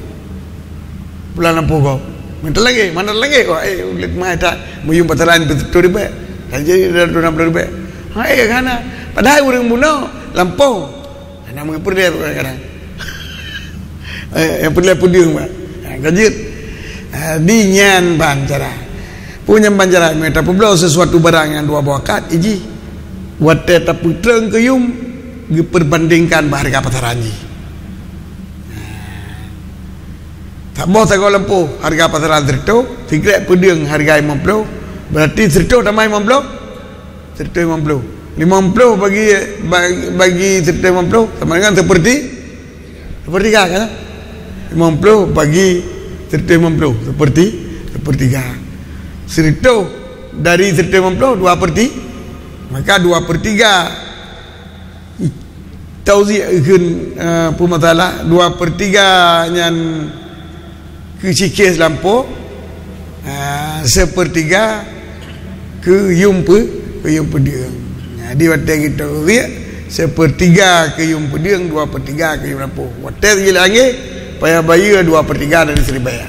Pulang lampôh gob. Mantap lagi, mantap lagi. Wah, eh, ulit mai tak. Meuyum pasaran beutôi ribée. Kan jadi dua ratus enam puluh ribée. Ha, eh, kana. Padahai ureuëng bunoe lampôh. Hana meupeureulée kadang-kadang. Eh, nyang peureulée peudeueng, Pak. Ha, ka jeuet. Ha, di nyan ban cara. Peue nyang ban cara, meunyoe tapeubloe sesuatu barang nyang dua boh akad, iji. Watée tapeutrön keu yum, geupeurbandingkan bak hareuga pasaran jih. Ha. Saboh sagoe lampôh, hareuga pasaran sireutôh, sikrek peudeueng hareuga limong ploh, berarti sireutôh tamah limong ploh, Sireutôh limong ploh. Limong ploh bagi, bagi, bagi sireutôh limong ploh sama dengan seperti, sepertiga, kan? Limong ploh bagi sireutôh limong ploh, seperti, sepertiga. Sireutôh dari sireutôh limong ploh, dua per ti-, maka dua per tiga. Tauziek kheun, eh, peue masalah, dua per tiga nyan keu sikéh lampôh, eh, sepertiga keu yum peu-, keu yum peudeueng. Jadi, watée geutanyoe riek, sepertiga keu yum peudeueng, dua per tiga keu yum lampôh. Watée jih langeh, payah bayeue dua per tiga dari siribée.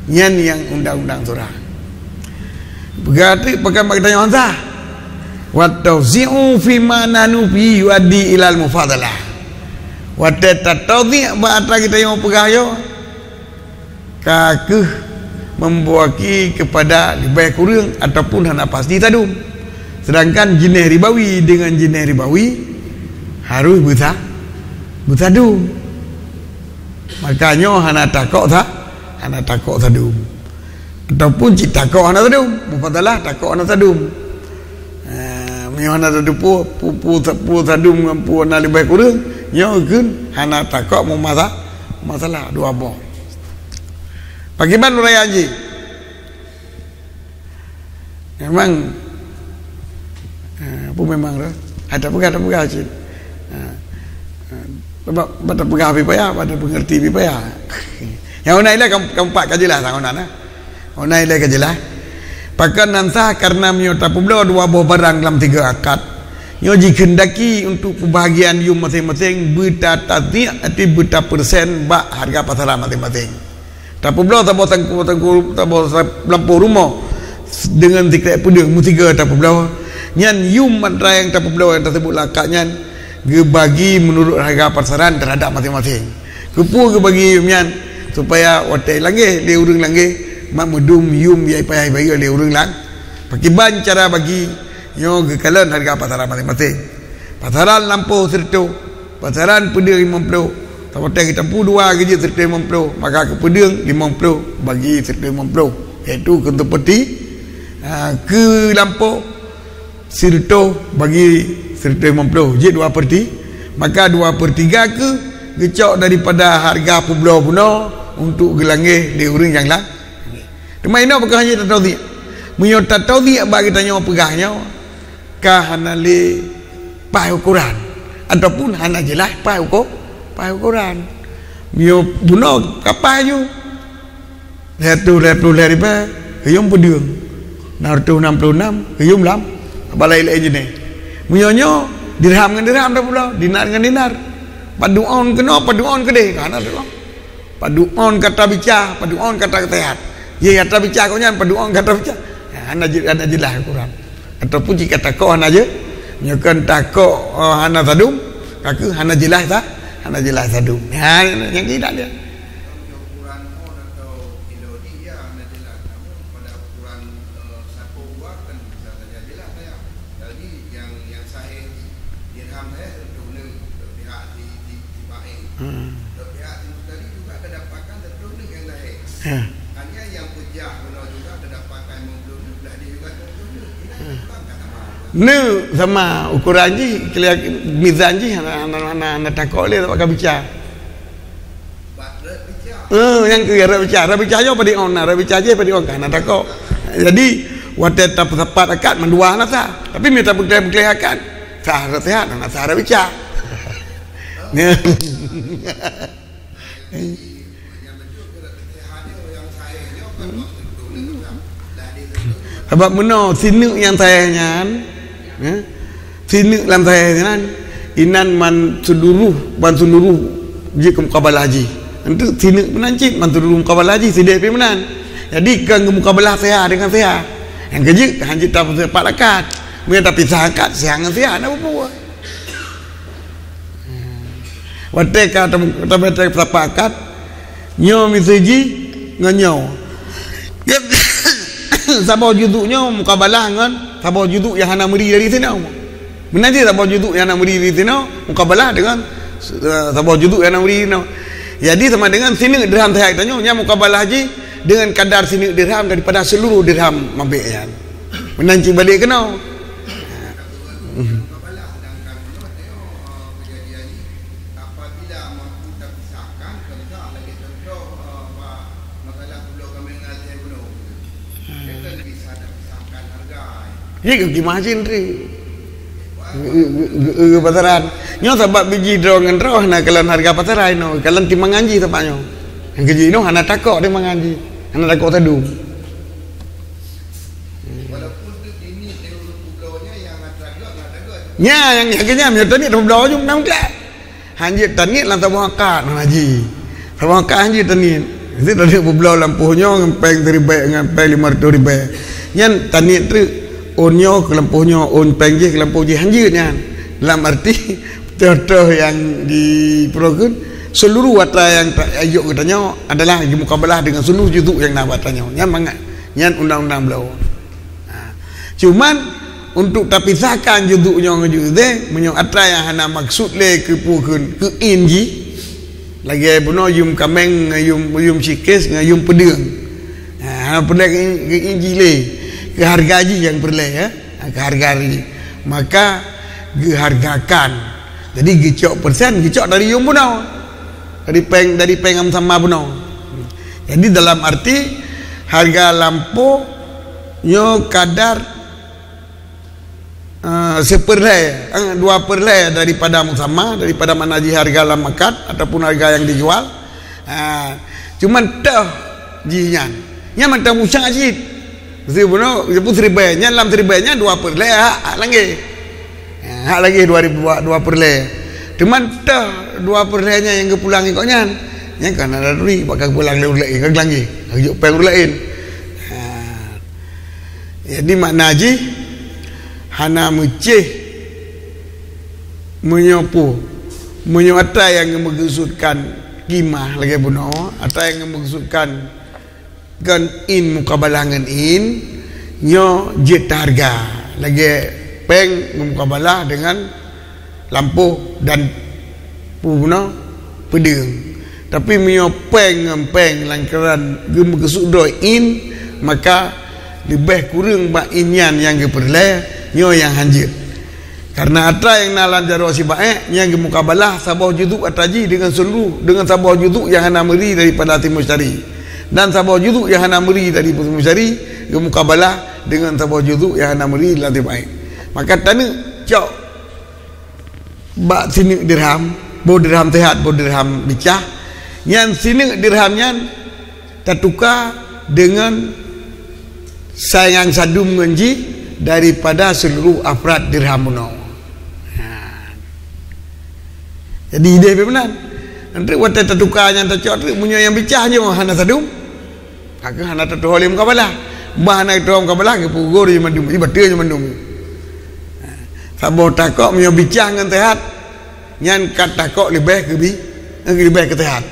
Nyan nyang undang-undang surah. Peugah teuk pakon bak geutanyoe ansah. Wa tauzi'u fi ma nahnu fi yuaddi ilal mufadalah. Watée tatauziek bak atra geutanyoe peugah nyoe, ka kheueh membuaki kepada leubeh kureueng ataupun hana pasti tadum. Sedangkan jinéh ribawi deungon jinéh ribawi harôh beusa-, beusadum. Maka nyoe hana takok sa-, hana takok sadum. Ataupun cit takok hana sadum. Mufadalah takok hana sadum. Ha, meunyoe hana sadum peue, peue, peue, peue sadum ngon peue na leubeh kureueng, Nyoe kheun hana takok meumasalah, masalah dua boh. Pakriban ureueng jih? Memang, eh, apa memang tu? Ada peugah, ada peugah cit. Eh, eh, sebab pada peugah lebih payah, pada pengerti lebih payah. Nyang ona ilée kam-, kampat ka jeulaih sang ona na. Ona ilée ka jeulaih. Pakon nan sah, karena meunyoe tapeubloe dua boh barang lam tiga akad, nyoe jikeundaki untuk peubahagian yum maséng-maséng beutatasniek atau beutapeursen bak hareuga pasaran maséng-maséng. Tapeubloe saboh tangku-, tangku-, saboh sa-, lampôh rumoh deungon sikrek peudeueng meusiga tapeubloe. Nyan yum mantra nyang tapeubloe nyang taseubut lam akad nyan geubagi meunurot hareuga pasaran teuhadap maséng-maséng. Keupeue geubagi yum nyan? Supaya watée langéh lé ureueng langéh, mak meudum yum nyang payah jibayeue lé ureueng lang. Pakriban cara bagi? Nyoe geukalon hareuga pasaran maséng-maséng. Pasaran lampôh sireutôh, pasaran peudeueng limong ploh. Sabab watée geuteumpu dua geujeuet sireutôh limong ploh, maka keu peudeueng limong ploh bagi sireutôh limong ploh, iaitu keu teupeuti, ha, keu lampôh sireutôh bagi sireutôh limong ploh, jeuet dua per ti-, maka dua per tiga keuh geucok daripada hareuga peubloe bunoe untuk geulangéh lé ureueng nyang la-, teuma inoe pakon hana tatauziek. Meunyoe tatauziek bak geutanyoe peugah nyoe, ka hana lé paih ukoran, ataupun hana jeulaih paih uko-, paih ukoran. Meunyoe bunoe ka paih ju, lhèe reutôh lhèe ploh lhèe ribèe, geuyum peudeueng. Nam reutôh nam ploh nam, geuyum lam, bak laén-laén jeunèh. Meunyoe nyoe, dirham ngon dirham tapeubloe, dinar ngon dinar. Padum ôn keunoe, padum ôn keudeh, ka hana teuka. Padum ôn ka tabica, padum ôn ka taseuhat. Ye, ya tabica keu nyan, padum ôn ka tabica. Hana je-, hana jeulaih ukoran. Ataupun jika takok hana je-, nyoe kan takok, eh, hana sadum, ka keuh hana jeulaih sa-, hana jeulaih sadum. Ha, nyang tidak dia. Jadi, yang, yang sahih, dirham sahih tentu ni, pihak si, si, si Ma'in. Hmm. Pihak si Mustari juga kedapatkan tentu ni yang sahih. Ya. Hanya yang pejah benar juga kedapatkan lima puluh ni, belah dia juga tentu ni. Ini Hmm. bukan kata maaf. Ni sama ukuran jih, kelihat mizan jih, hana, hana, hana, hana takok lé, tak pakai bicara. Eh, nyang keu rot bica, rot bica nyoe padum ôn, rot bica jih padum ôn, ka hana takok. Jadi, watèe tapeusapat akad mandua hana sah. Tapi meunyo tapeugleh-gleh akad, sah rot seuhat, hana sah rot bica. Sabab meunoe sineuk nyang sahih nyan, eh, sineuk lam sahih nyan, inan man seuluruh, ban seuluruh jeuet keu mukabalah jih. Enteuk sineuk meunan cit, man seuluruh mukabalah jih sideh pih meunan. Jadi, kon geumukabalah seuha deungon seuha. Nyang keujeuet, hanjeuet tapeusapat akad. Meunyo tapisah akad, seuha ngon seuha, na peue-peue. Watèe ka tam-, tam-, tam-, tapakat, nyoe miseue jih ngon nyoe. Saboh juzuk nyoe mukabalah ngon saboh juzuk nyang hana meuri dari sinoe. Meunan cit saboh juzuk nyang hana meuri dari sinoe, mukabalah deungon, eh, saboh juzuk nyang hana meuri sinoe. Jadi sama dengan sineuk dirham seuhat tanyoe, nyan mukabalah jih dengan kadar sineuk dirham daripada seluruh dirham mabèk nyan. Meunan cit balek keunoe. Jih keu geumasin tri. Geu-, geu-, geu-, geu-, pasaran. Nyoe sabab biji droe ngon droe hana kalon hareuga pasaran nyoe, kalon timbangan jih sabab nyoe. Nyang keujih nyoe hana takok timbangan jih, hana takok tadum. Nya, nyang, nyang keunyan, meunyoe taniet peubloe ju meunang gleh. Hanjeuet taniet lam saboh akad, Mak Haji. Saboh akad hanjeuet taniet. Hanjeuet taniet peubloe lampôh nyoe ngon péng siribèe, ngon péng limong reutôh ribèe. Nyan taniet treuk. Ôn nyoe keu lampôh nyoe, ôn péng jih keu lampôh jih, hanjeuet nyan. Dalam arti, toh-toh nyang jipeurokon, seuluruh atra nyang ta-, jok geutanyoe adalah jimukabalah deungon seuluruh juzuk nyang na bak tanyoe. Nyan mangat, nyan undang-undang bloe. Ha. Cuman, untuk tapisahkan juzuk nyoe ngon juzuk teuh, meunyoe atra nyang hana maksud lé keu peue kheun, keu in jih, lagèe bunoe yum kaméng ngon yum, yum sikis ngon yum peudeueng. Ha, hana peureulèe keu in, keu in jih lé, keu hareuga jih nyang peureulèe, ya. Ha, keu hareuga jih. Maka, geuhareugakan. Jadi geucok persen, geucok dari yuem bunoe. Dari péng, dari péng nyang sama bunoe. Jadi dalam arti harga lampôh nyoe kadar, eh, seperlhée, eh, dua perlhée daripada musamma, daripada makna jih harga lam akad ataupun harga nyang dijual. Ha, cuman toh jih nyan. Nyan mantong musak cit. Mesti bunoe, nyan pun siribée. Nyan lam siribée nyan dua perlhée hak, hak lagée. Ha, hak lagée dua ribu, dua perlhée. Cuman toh dua perlhée nyan nyang geupulang iko nyan. Nyan ka hana turi, bak ka geupulang lé ureueng laén, ka geulanggeh. Ka geujok péng ureueng laén. Ha. Jadi makna jih hana meucéh meunyoe peue, meunyoe atra nyang geumeukeusutkan qimah lagée bunoe, atra nyang geumeukeusutkan kon in mukabalah ngon in, nyoe jeuet hareuga lagée péng geumukabalah deungon lampôh dan peue bunoe, peudeueng. Tapi meunyoe péng ngon péng langkaran geumeukeusut droe in, maka leubeh kureueng bak in nyan nyang geupeureulee, nyoe nyang hanjeuet. Kareuna atra nyang na lam jaroe sibaék nyang geumukabalah saboh juzuk atra jih deungon seuluruh, deungon saboh juzuk nyang hana meuri daripada si musytari, dan saboh juzuk nyang hana meuri dari si musytari geumukabalah deungon saboh juzuk nyang hana meuri lam sibaék. Maka taneuk cok bak sineuk dirham, boh dirham seuhat, boh dirham bicah. Nyan sineuk dirham nyan tatuka deungon saingan sadum ngon jih daripada seuluruh afrad dirham bunoe. Ha. Jadi ideh pih meunan. Nanti watée tatuka nyan tacok treuk, meunyoe nyang bicah nyoe hana sadum, ka kheueh hana tatuho lé mukabalah. Bah hana tatuho mukabalah, geupeugoe lé mandum, ié bateue lé mandum. Saboh takok meunyoe bicah ngon seuhat, nyan ka takok leubeh keu bi, leubeh keu seuhat.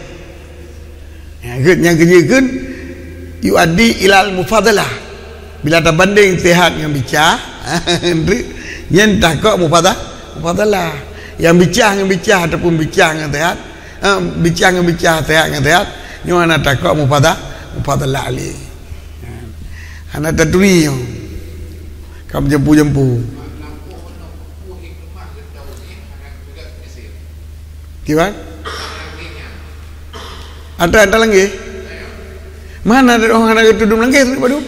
Ya, gét nyang keujeuet kheun, yuaddi ilal mufadalah. Bila tabandeng seuhat ngon bicah, nyan takok mufada-, mufadalah. Nyang bicah ngon bicah ataupun bicah ngon seuhat, eh, bicah ngon bicah, seuhat ngon seuhat, nyoe hana takok mufada-, mufadalah lé. Hana taturi nyoe. Ka meujampu-jampu. Kiban? Atra, atra langgeh? Mana ada orang hana geutudum langgeh tu, Pak Dum?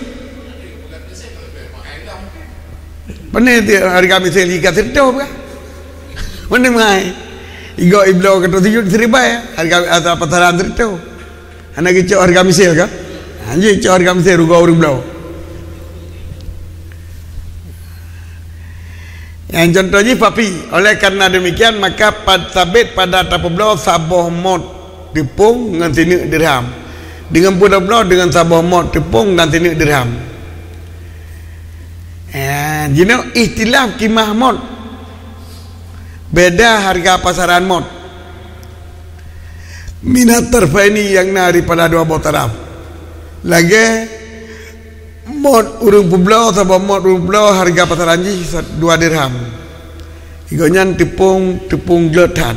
Pane ti hareuga misel ikat sirto ka? Pane mai? Igo iblo ka tu sijut seribai, hareuga atra pasaran sirto. Hana geucok hareuga misel ka? Ha, jih cok hareuga misel rugoe ureueng bloe. Nyang contoh jih papi. Oleh karena demikian, maka pad-, sabit pada tapeubloe saboh mot teupông ngon sineuk dirham. Deungon peue tapeubloe? Deungon saboh mot teupông dan sineuk dirham. Eh, jinoe ikhtilaf qimah mot. Beda hareuga pasaran mot. Minat tarfaini nyang na daripada dua boh taraf. Lagée mot ureueng peubloe, saboh mot ureueng peubloe hareuga pasaran jih sa-, dua dirham. Igo nyan teupông, teupông glot that.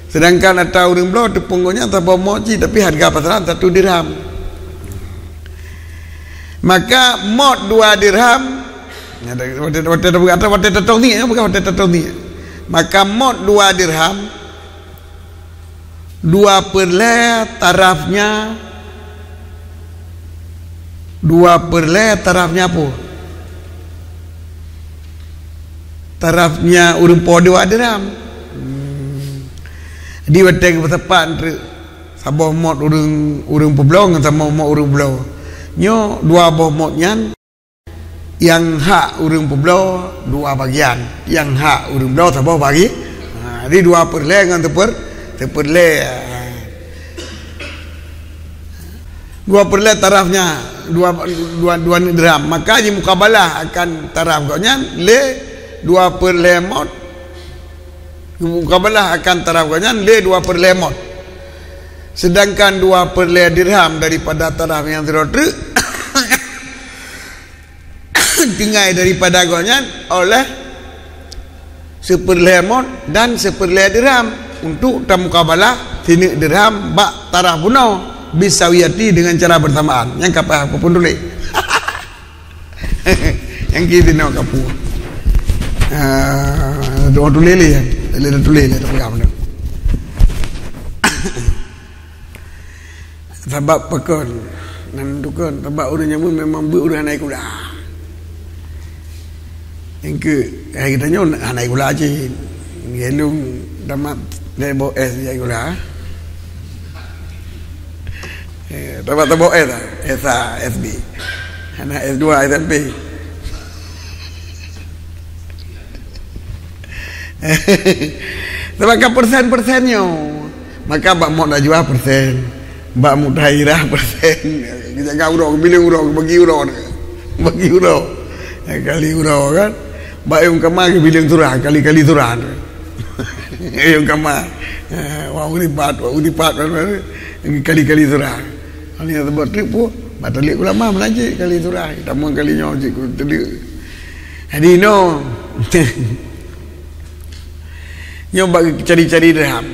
Sedangkan atra ureueng bloe teupông gobnyan saboh mot jih, tapi hareuga pasaran satu dirham. Maka mot dua dirham, watée, watée, watée, watée tatong ni, bukan watée tatong ni. Maka mot dua dirham, dua perlée tarafnya, dua perlée tarafnya apa? Tarafnya ureueng po dua dirham. Hmm. Di watée geupeusapat treuk saboh mot ureueng, ureueng peubloe ngon saboh mot ureueng bloe. Nyoe dua boh mot nyan Nyang hak ureuëng peubloe dua bagian, nyang hak ureuëng bloe saboh bagi-, ha, jadi dua peureulée ngon teuper-, teupeurlée, ha. Dua peureulée tarafnya, dua, dua, dua dirham. Maka jimukabalah akan taraf gobnyan lé dua peureulée mot. Jimukabalah akan taraf gobnyan lé dua peureulée mot. Sedangkan dua peureulée dirham daripada taraf nyang sidroe treuk, tinggai daripada gobnyan oleh sipeureulée mot dan sipeureulée dirham untuk tamukabalah sineuk dirham bak taraf bunoe, bisawiyati, dengan cara bersamaan. Nyang ka paham, ka pun tuléh. Nyang kiri nyoe ka pun. Ah, dua tuléh lé. Lé tuléh lé, tapeugah meunan. Sabab pakon? Nan tukon, sabab ureuëng jameun memang beuet ureuëng hana kula. Engke, eh, geutanyoe hana kula cit. Ngelung tamat dari bawah S ya kula. Eh, tamat tabok S lah. S A, S B. Hana S dua, S M P. Sabab ka persen-persen nyoe. Maka bak mok najwa persen. Bak mutairah persen. Jaga uroe, bileung uroe, bagi uroe. Bagi uroe. Kali uroe kan. Bak yum kama bileung surah, kali-kali surah. Yum kama. Wa uribat, wa uribat, kali-kali surah. Hal yang sebab trip pun, batalek ulama melajik kali surah. Tamu kali nyoe cik ku telik. Jadi no. Nyoe bak cari-cari dirham.